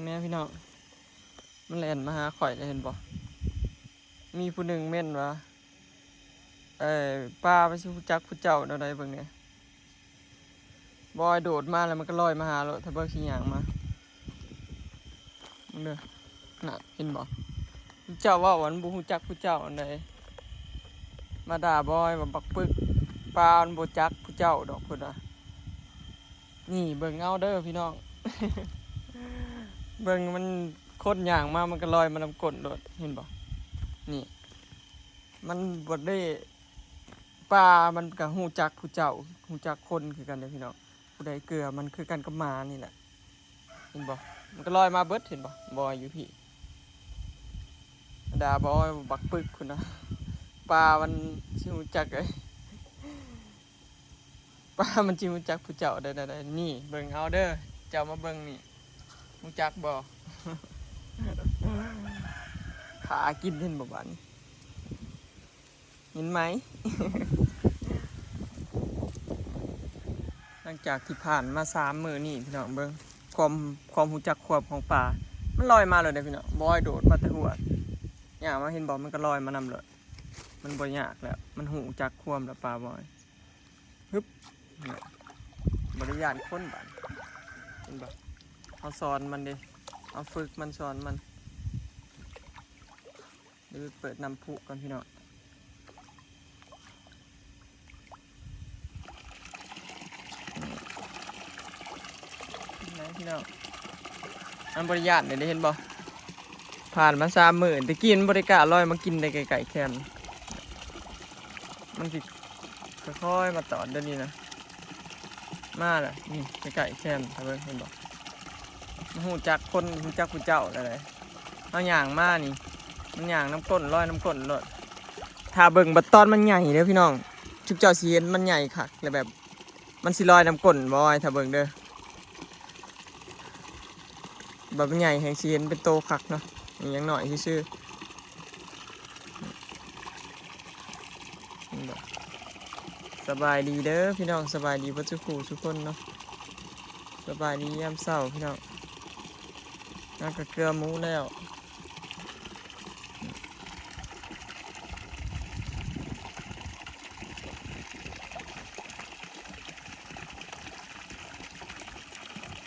ແນ່ພີ່ນ້ອງ ມັນແລ່ນມາຫາຂ້ອຍແລ້ວ ເຫັນບໍ່? ມີຜູ້ໜຶ່ງເມັ້ນວ່າ ເອີ ປາມັນຊິຮູ້ຈັກຜູ້ເຈົ້າແນວໃດ ເບິ່ງແນ່. ບອຍໂດດມາແລ້ວມັນກໍລອຍມາຫາໂລດ ຖ້າເບິ່ງຊິຍ່າງມາ ເບິ່ງເດີ ນັ້ນ ເຫັນບໍ່? ເຈົ້າເວົ້າວ່າມັນບໍ່ຮູ້ຈັກຜູ້ເຈົ້າອັນໃດ ມາດ່າບອຍວ່າບັກປຶກ ປາມັນບໍ່ຈັກຜູ້ເຈົ້າດອກ ເພິ່ນວ່າ. ນີ້ເບິ່ງເອົາເດີພີ່ນ້ອງ ເບິ່ງມັນ ຄົນຍ່າງມາມັນກໍລອຍມານຳກົ້ນໂລດ ເຫັນບໍ່? ນີ້ ມັນບໍ່ໄດ້ ປາມັນກໍຮູ້ຈັກຜູ້ເຈົ້າ ຮູ້ຈັກຄົນຄືກັນເດ້ພີ່ນ້ອງ. ຜູ້ໃດເກືອມັນຄືກັນກັບໝານີ້ແຫຼະ ເຫັນບໍ່? ມັນກໍລອຍມາເບິດ ເຫັນບໍ່? ບອຍຢູ່ພີ້ ດາບອຍບັກປຶກພຸ້ນນະ ປາມັນຊິຮູ້ຈັກ ເອີຍ ປາມັນຊິຮູ້ຈັກຜູ້ເຈົ້າໄດ້ແນວໃດ? ນີ້ເບິ່ງເອົາເດີ ເຈົ້າມາເບິ່ງນີ້ ຮູ້ຈັກບໍ່? ຫາກິນ ເຫັນບໍ່ບາດນີ້? ເຫັນໄໝ? ຫຼັງຈາກທີ່ຜ່ານມາສາມມື້ນີ້ ພີ່ນ້ອງເບິ່ງ ຄວາມ ຄວາມຮູ້ຈັກຄວາມຂອງປາ ມັນລອຍມາເລີຍເດ້ພີ່ນ້ອງ. ບອຍໂດດມາແຕ່ຫົວ ຍ່າງມາ ເຫັນບໍ່? ມັນກໍລອຍມານຳເລີຍ ມັນບໍ່ຍາກແລ້ວ ມັນຮູ້ຈັກຄວາມແລ້ວ ປາບອຍ. ຮຶບ ນີ້ ບໍ່ໄດ້ຢ້ານຄົນບາດ ເຫັນບໍ່? ເຮົາສອນມັນເດ້ ເຮົາຝຶກມັນ ສອນມັນ. ດຽວໄປເປີດນ້ຳພຸກ່ອນພີ່ນ້ອງ ນີ້ ເຫັນໄໝພີ່ນ້ອງ? ມັນບໍ່ໄດ້ຢ້ານເດ້ ເຫັນບໍ່? ຜ່ານມາສາມມື້ ແຕ່ກີ້ມັນບໍ່ໄດ້ກ້າລອຍມາກິນໄດ້ໃກ້ໆແຄມ ມັນຊິຄ່ອຍໆມາຕອດ ດຽວນີ້ນະ ມາລະ ນີ້ໃກ້ໆແຄມ ຖ້າເບິ່ງ ເຫັນບໍ່? ມັນຮູ້ຈັກຄົນ ຮູ້ຈັກຜູ້ເຈົ້າແລ້ວເດ້. ເຮົາຍ່າງມານີ້ ມັນຍ່າງນຳກົ້ນ ລອຍນຳກົ້ນໂລດ. ຖ້າເບິ່ງບັດຕອນມັນໃຫຍ່ເດີພີ່ນ້ອງ ຈຸບເຈົ້າຊິເຫັນມັນໃຫຍ່ຄັກ ແລ້ວແບບມັນຊິລອຍນຳກົ້ນບໍ່ ຖ້າເບິ່ງເດີ. ບັດມັນໃຫຍ່ແຮ່ງຊິເຫັນເປັນໂຕຄັກເນາະ ຍັງນ້ອຍຊື່ໆ. ສະບາຍດີເດີພີ່ນ້ອງ ສະບາຍດີເບິດສູ່ຜູ້ສູ່ຄົນເນາະ ສະບາຍດີຍາມເຊົ້າພີ່ນ້ອງ. ເຮົາກໍເກືອໝູແລ້ວ.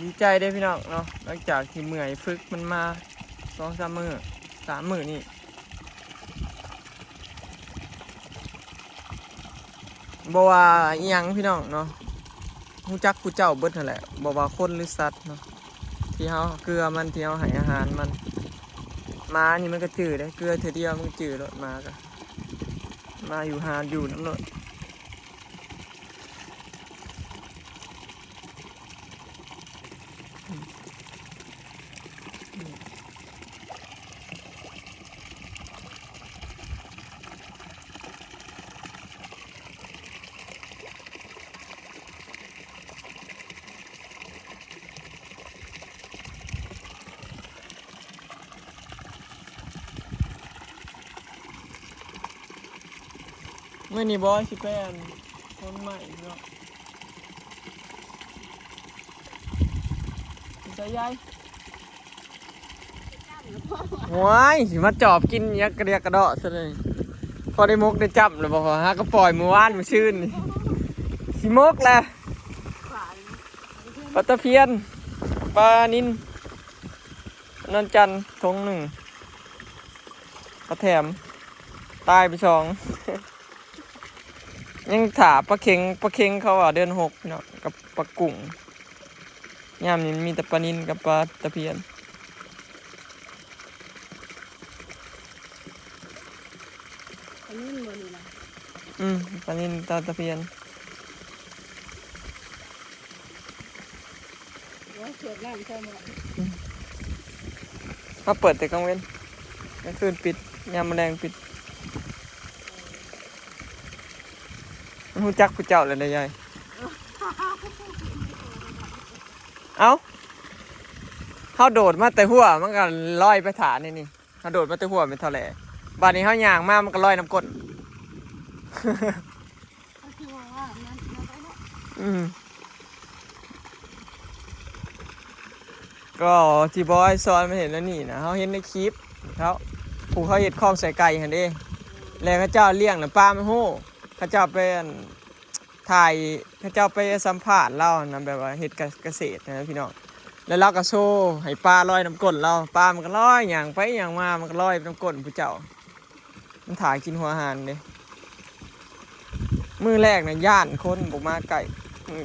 ດີໃຈເດ້ພີ່ນ້ອງເນາະ ຫຼັງຈາກທີ່ເມື່ອຍຝຶກມັນມາສອງສາມມື້ ສາມມື້ນີ້ ບໍ່ວ່າອີ່ຫຍັງພີ່ນ້ອງເນາະ ຮູ້ຈັກຜູ້ເຈົ້າເບິດຫັ້ນແຫຼະ ບໍ່ວ່າຄົນຫຼືສັດເນາະ ທີ່ເຮົາເກືອມັນ ທີ່ເຮົາໃຫ້ອາຫານມັນ. ໝານີ້ມັນກໍຈື່ເດ້ ເກືອເທື່ອດຽວມັນກໍຈື່ໂລດ ໝາກໍ ມາຢູ່ຫາຢູ່ນຳໂລດ. ມື້ນີ້ບອຍຊິໄປອັນ ຄົນໃໝ່ເນາະ ໄປໃສຍາຍ? ໂອ້ຍ ຊິມາຈອບກິນຫຍັງກະດຽກກະເດາະຊະເລີຍ ພໍໄດ້ມົກໄດ້ຈ້ຳແລ້ວບໍ່? ຫາກໍປ່ອຍມື້ວານມື້ຊືນນີ້ ຊິມົກແລ້ວ. ປາຕະພຽນ ປານິນ ນວນຈັນຖົງໜຶ່ງ ປາແຖມ ຕາຍໄປສອງ ຍັງຖ້າປາເຂັງ ປາເຂັງເຂົາວ່າເດືອນຫົກເນາະ ກັບປາກຸ້ງ ຍາມນີ້ມີແຕ່ປານິນກັບປາຕະພຽນ. ປານິນບໍ່ນີ້ນະ? ອືມ ປານິນ ຕາຕະພຽນ. ໂອ້ຍ ສວດນ້ຳໃສ່ໝໍ້. ອືມ ເຮົາເປີດແຕ່ກາງເວັນ ກາງຄືນປິດ ຍາມມື້ແລງປິດ. ມັນຮູ້ຈັກຜູ້ເຈົ້າແລ້ວເດ້ຍາຍ. ເອົ້າ ເຮົາໂດດມາແຕ່ຫົວ ມັນກໍລອຍໄປຖ້າໃນນີ້. ເຮົາໂດດມາແຕ່ຫົວແມ່ນທໍ່ແຫຼ ບາດນີ້ເຮົາຍ່າງມາ ມັນກໍລອຍນຳກົ້ນ. ອືມ. ກໍທີ່ບອຍສອນມາເຫັນແລ້ວນີ້ນະ ເຮົາເຫັນໃນຄລິບເຂົາ ຜູ້ເຂົາເຮັດຄອງໃສ່ໄກ່ຫັ້ນເດ້ ແລ້ວເຂົາເຈົ້າລ້ຽງນະ ປາມັນຮູ້ ເຂົາເຈົ້າໄປ ອັ່ນ ຖ່າຍ ເຂົາເຈົ້າໄປສຳພາດລາວຫັ້ນນະ ແບບວ່າເຮັດກະ ກະເສດຫັ້ນນະພີ່ນ້ອງ ແລ້ວລາວກໍໂຊໃຫ້ປາລອຍນຳກົ້ນລາວ ປາມັນກໍລອຍຍ່າງໄປຍ່າງມາ ມັນກໍລອຍນຳກົ້ນຜູ້ເຈົ້າ. ມັນຖ້າກິນຫົວອາຫານເດ້. ມື້ແລກນະຢ້ານຄົນບໍ່ມາໃກ້ ມື້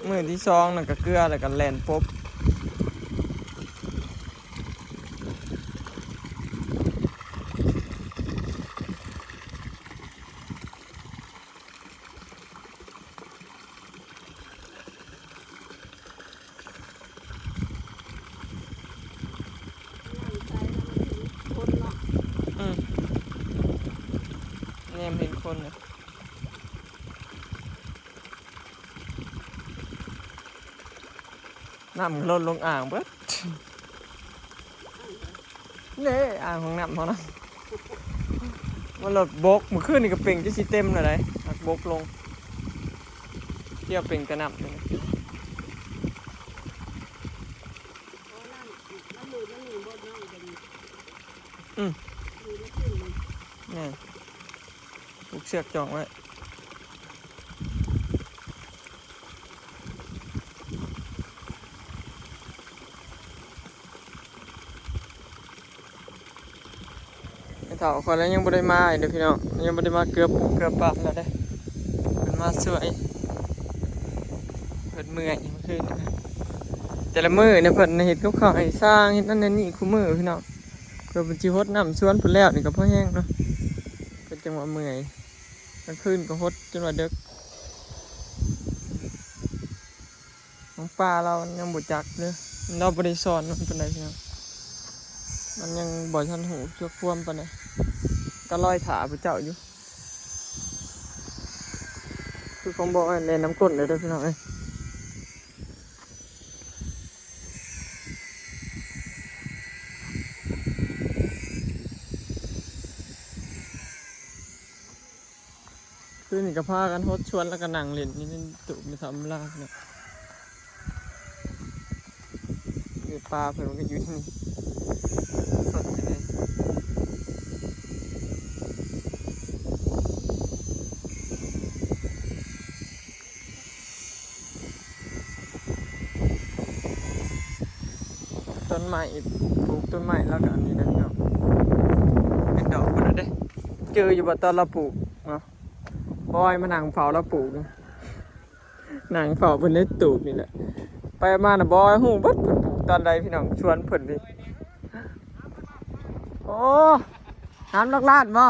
ມື້ທີສອງນະກະເກືອ ແລ້ວກະແລ່ນປົບ. ອືມ ແນມເຫັນຄົນນະ ນ້ຳລົດລົງອ່າງເບິດ. ເດ້ ອ່າງຫ້ອງນ້ຳເຮົານະ ມັນລະບົກ ມື້ຄືນນີ້ກໍເປັງຈົນຊິເຕັມແລ້ວໃດ໋ ມັນບົກລົງ ທ່ຽວເປັງແຕ່ນ້ຳນີ້. ອືມ ແມ່ນ ຜູກເຊືອກຈອງໄວ້. ແມ່ເຖົ້າຂ້ອຍລະຍັງບໍ່ໄດ້ມາອີກເດີພີ່ນ້ອງ ຍັງບໍ່ໄດ້ມາເກືອປູເກືອປາແລ້ວເດ້. ເພິ່ນມາຊ່ວຍ ເພິ່ນເມື່ອຍມື້ຄືນ ແຕ່ລະມື້ນີ້ເພິ່ນເຮັດກັບເຂົ້າໃຫ້ຊ່າງ ເຮັດນັ້ນເຮັດນີ້ຄູ່ມື້ພີ່ນ້ອງ. ເພື່ອເພິ່ນຊິຫົດນ້ຳສວນເພິ່ນແລ້ວນີ້ກໍພໍແຮງເນາະ ເພິ່ນຈັ່ງວ່າເມື່ອຍ. ກາງຄືນກໍຫົດຈົນວ່າເດິກ. ນ້ອງປາລາວຍັງບໍ່ຈັກເດີ ລາວບໍ່ໄດ້ສອນມັນປານໃດພີ່ນ້ອງ ມັນຍັງບໍ່ທັນຮູ້ຈັກຄວາມປານໃດ ກໍລອຍຖ້າຜູ້ເຈົ້າຢູ່. ຄືຂອງບໍ່ແລ່ນນຳກົ້ນເລີຍເດີພີ່ນ້ອງເອີຍ. ຄືນນີ້ກໍພາກັນຫົດສວນ ແລ້ວກໍນັ່ງຫຼິ້ນຢູ່ໃນຕູບໃນທຳລາເນາະ. ນີ້ປາເພິ່ນມັນກໍຢູ່ທີ່ນີ້ ສົດຢູ່ນີ້. ຕົ້ນໄມ້ ປູກຕົ້ນໄມ້ແລ້ວກໍອັນນີ້ນະພີ່ນ້ອງ ເປັນດອກພຸ້ນນະເດ້. ຈື່ຢູ່ບໍ່ຕອນລາວປູກເນາະ ບອຍມານັ່ງເຝົ້າລາວປູກ ນັ່ງເຝົ້າເພິ່ນໃນຕູບນີ້ແຫຼະ. ໄປມານະບອຍຮູ້ເບິດເພິ່ນປູກຕອນໃດພີ່ນ້ອງ ສວນເພິ່ນນີ້. ໂອ້ ນ້ຳຫຼັກລ້ານບໍ່?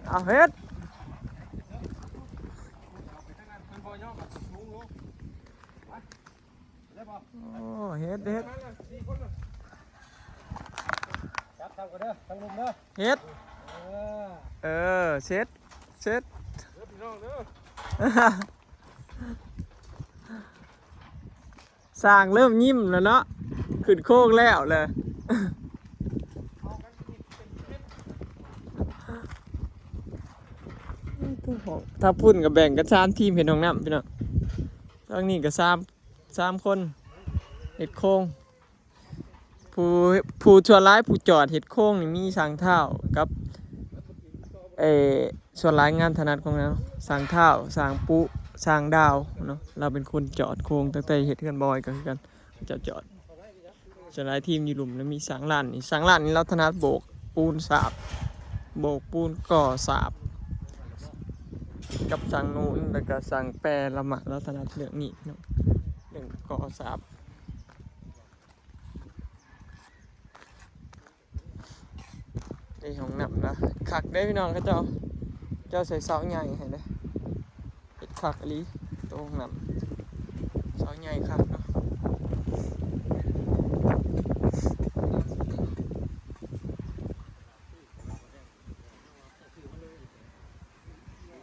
ເອົາເຮັດ ໂອ້ ເຮັດ ເຮັດ ຈັບ ຈັບກັນເດີ ທາງລຸ່ມເດີ ເຮັດ ເອີ ເອີ ເຊັດ ເຊັດ ເດີພີ່ນ້ອງເດີ. ຊ່າງເລີ່ມຍິ້ມແລ້ວເນາະ ຂຶ້ນໂຄງແລ້ວແຫຼະ. ທາງພຸ້ນກໍແບ່ງກັນສາມທີມເຮັດຫ້ອງນ້ຳພີ່ນ້ອງ ທາງນີ້ກໍສາມ ສາມຄົນເຮັດໂຄງ. ຜູ້ ຜູ້ສ່ວນຫຼາຍຜູ້ຈອດເຮັດໂຄງນີ້ມີຊ່າງທ້າວກັບ ເອີ ສ່ວນຫຼາຍງານຖະໜັດຂອງລາວ ຊ່າງທ້າວ ຊ່າງປຸ ຊ່າງດາວເນາະ ລາວເປັນຄົນຈອດໂຄງ ຕັ້ງແຕ່ເຮັດເຮືອນບອຍກໍຄືກັນ ເຂົາເຈົ້າຈອດ. ສ່ວນຫຼາຍທີມຢູ່ລຸ່ມນະ ມີຊ່າງລ້ານນີ້ ຊ່າງລ້ານນີ້ລາວຖະໜັດໂບກປູນສາບ ໂບກປູນກໍ່ສາບ ກັບຊ່າງນູນ ແລ້ວກໍຊ່າງແປລະມະ ລາວຖະໜັດເລື່ອງນີ້ເນາະ ເລື່ອງກໍ່ສາບ. ນີ້ຫ້ອງນ້ຳນະ ຄັກເດ້ພີ່ນ້ອງ ເຂົາເຈົ້າ ເຈົ້າໃສ່ເສົາໃຫຍ່ໃຫ້ເດ້ ເຮັດຄັກອີ່ຫຼີ ໂຕຫ້ອງນ້ຳ ເສົາໃຫຍ່ຄັກເນາະ.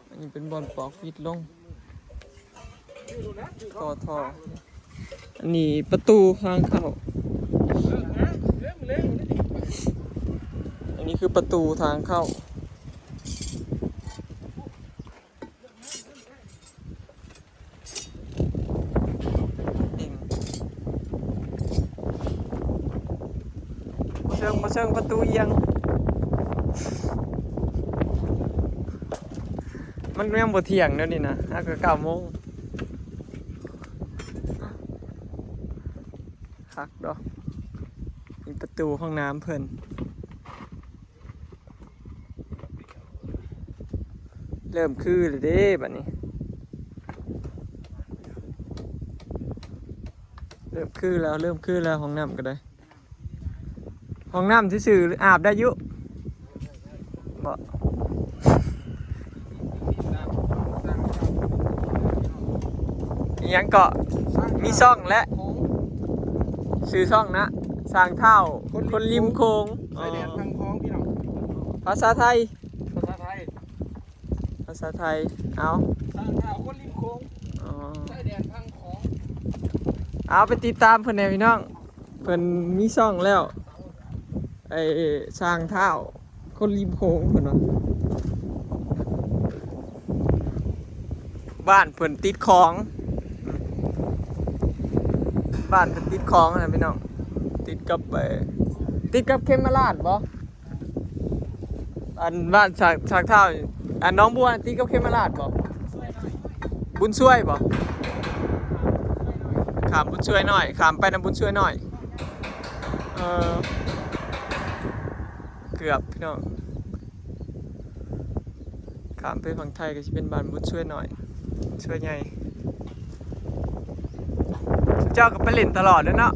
ອັນນີ້ເປັນບ່ອນປອກຟິດລົງ ຕໍ່ທໍ່. ອັນນີ້ປະຕູທາງເຂົ້າ ອັນນີ້ຄືປະຕູທາງເຂົ້າ. ເຊິ່ງບໍ່ເຊິ່ງປະຕູອຽງ ມັນຍັງບໍ່ທ່ຽງດຽວນີ້ນະ ຫາກໍເກົ້າໂມງ ຄັກດອກ ມີປະຕູຫ້ອງນ້ຳເພິ່ນ. ເລີ່ມຄືແລ້ວເດ້ບັດນີ້ ເລີ່ມຄືແລ້ວ ເລີ່ມຄືແລ້ວ ຫ້ອງນ້ຳກໍໄດ້ ຫ້ອງນ້ຳຊື່ໆ ອາບໄດ້ຢູ່ບໍ່? ອີຫຍັງເກາະ? ມີຊ່ອງແລະ ຊື່ຊ່ອງນະ ຊ່າງທ້າວ ຄົນ ຄົນລິມໂຂງ ຊາຍແດນ ອໍ ຝັ່ງຂອງ ພີ່ນ້ອງ ພາສາໄທ ພາສາໄທ ພາສາໄທ ເອົາ ຊ່າງທ້າວຄົນລິມໂຂງ ອໍ ຊາຍແດນຝັ່ງຂອງ ເອົາ ໄປຕິດຕາມເພິ່ນແດ່ພີ່ນ້ອງ ເພິ່ນມີຊ່ອງແລ້ວ ໄອ້ຊ່າງທ້າວຄົນລິມໂຂງເພິ່ນວ່າ ບ້ານເພິ່ນຕິດຂອງ ບ້ານເພິ່ນຕິດຂອງຫັ້ນນະພີ່ນ້ອງ ຕິດກັບ ເອີ ຕິດກັບເຂມມະລາດບໍ່? ອັນບ້ານສາກ ສາກທ້າວ ອັນໜອງບົວຕິດກັບເຂມມະລາດບໍ່? ບຸນຊ່ວຍບໍ່? ຂ້າມບຸນຊ່ວຍນ້ອຍ ຂ້າມໄປນຳບຸນຊ່ວຍນ້ອຍ ເອີ ເກືອບພີ່ນ້ອງ ຂ້າມໄປຝັ່ງໄທກໍຊິເປັນບ້ານບຸນຊ່ວຍນ້ອຍ ຊ່ວຍໃຫຍ່ ເຈົ້າກໍໄປຫຼິ້ນຕະຫຼອດເດ້ເນາະ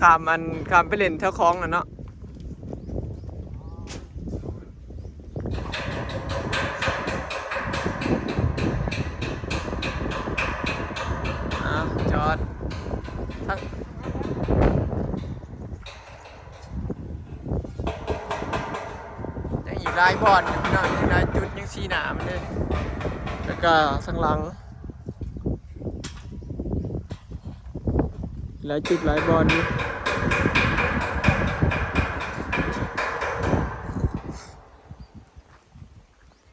ຂ້າມ ອັນ ຂ້າມໄປຫຼິ້ນແຖວຂອງນັ້ນເນາະ. ອ້າວ ຈອດ ທັງ ຍັງອີກຫຼາຍບ່ອນຢູ່ພີ່ນ້ອງ ຍັງຫຼາຍຈຸດ ຍັງຊີ້ໜ້າມັນເດ້ ແລ້ວກໍທາງຫຼັງ ຫຼາຍຈຸດຫຼາຍບ່ອນຢູ່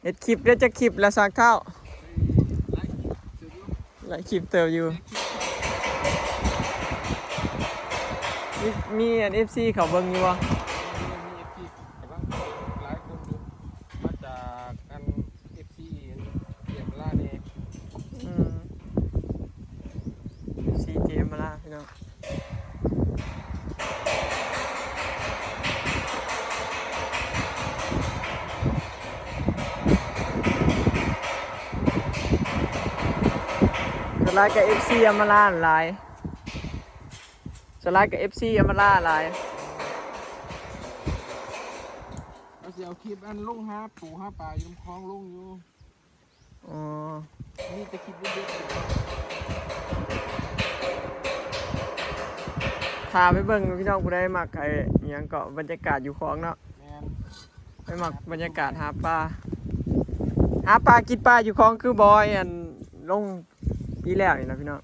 ເຮັດຄລິບໄດ້ຈັກຄລິບລະ ສາກທ້າວ? ຫຼາຍຄລິບເຕີບຢູ່ ມີ ມີອັນ ເອັຟຊີ ເຂົາເບິ່ງຢູ່ບໍ່? ມີ ມີ ເອັຟຊີ ກຳລັງ ຫຼາຍຄົນຢູ່ ມາຈາກອັນ ເອັຟຊີ ເກມລາແດ່ ອືມ ເອັຟຊີ ເກມລາ ພີ່ນ້ອງ ສ່ວນຫຼາຍກໍ ເອັຟຊີ ອຳມາລາຫຼາຍ ສ່ວນຫຼາຍກໍ ເອັຟຊີ ອຳມາລາຫຼາຍ ວ່າຊິເອົາຄລິບອັນລົງຫາປູຫາປາຢູ່ນຳຄອງລົງຢູ່ ອໍ ມີແຕ່ຄລິບເດັດໆ ຖ້າໄປເບິ່ງ ພີ່ນ້ອງຜູ້ໃດມັກໄອ້ຫຍັງເກາະ ບັນຍາກາດຢູ່ຂອງເນາະ ແມ່ນ ໄປມັກບັນຍາກາດຫາປາ ຫາປາກິນປາຢູ່ຂອງ ຄືບອຍອັນລົງປີແລ້ວນີ້ລະພີ່ນ້ອງ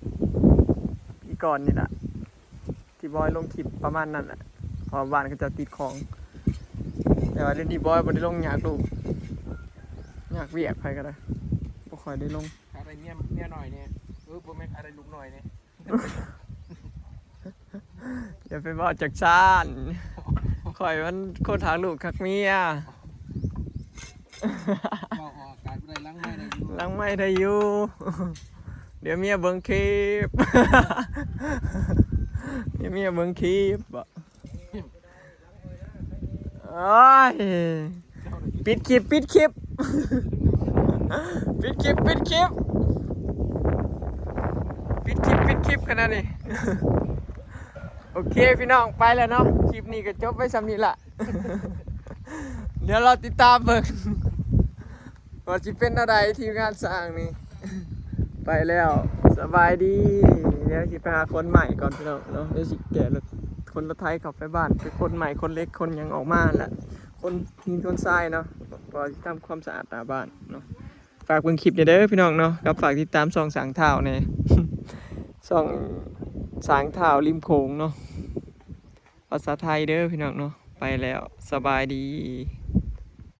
ປີກ່ອນນີ້ລະ ທີ່ບອຍລົງຄລິບປະມານນັ້ນແຫຼະ ເພາະວ່າບ້ານເຂົາເຈົ້າຕິດຂອງ ແຕ່ວ່າດຽວນີ້ບອຍບໍ່ໄດ້ລົງ ຍາກລູກ ຍາກວຽກ ໃຜກໍໄດ້ ບໍ່ຄ່ອຍໄດ້ລົງ ຫາໄດ້ເມຍ ເມຍນ້ອຍແດ່ ເອີ ບໍ່ແມ່ນຫາໄດ້ລູກນ້ອຍແດ່ ຢ່າໄປເວົ້າຈັ່ງຊັ້ນ ຂ້ອຍມັນຄົນຮັກລູກຮັກເມຍ ເວົ້າອອກອາກາດບໍ່ໄດ້ ຫຼັງໄມໄດ້ຢູ່ ຫຼັງໄມໄດ້ຢູ່ ດຽວເມຍເບິ່ງຄລິບ ດຽວເມຍເບິ່ງຄລິບບໍ ໂອ້ຍ ປິດຄລິບ ປິດຄລິບ ປິດຄລິບ ປິດຄລິບ ປິດຄລິບ ປິດຄລິບຂະໜາດນີ້ ໂອເຄ ພີ່ນ້ອງ ໄປແລ້ວເນາະ ຄລິບນີ້ກໍຈົບໄວ້ສ່ຳນີ້ລະ ດຽວລໍຕິດຕາມເບິ່ງ ວ່າຊິເປັນແນວໃດ ທີມງານຊ່າງນີ້ ໄປແລ້ວ ສະບາຍດີ ດຽວຊິໄປຫາຂົນໄມ້ກ່ອນພີ່ນ້ອງເນາະ ດຽວຊິແກ່ລົດ ຂົນລົດໄຖເຂົ້າໄປບ້ານ ໄປຂົນໄມ້ ຂົນເຫຼັກ ຂົນຫຍັງອອກມາຫັ້ນແຫຼະ ຂົນຫີນຂົນຊາຍເນາະ ເພາະວ່າຊິທຳຄວາມສະອາດໜ້າບ້ານເນາະ ຝາກເບິ່ງຄລິບແດ່ເດີພີ່ນ້ອງເນາະ ກັບຝາກຕິດຕາມຊ່ອງຊ່າງທ້າວແດ່ ຊ່ອງຊ່າງທ້າວລິມໂຂງເນາະ ພາສາໄທເດີພີ່ນ້ອງເນາະ ໄປແລ້ວ ສະບາຍດີ.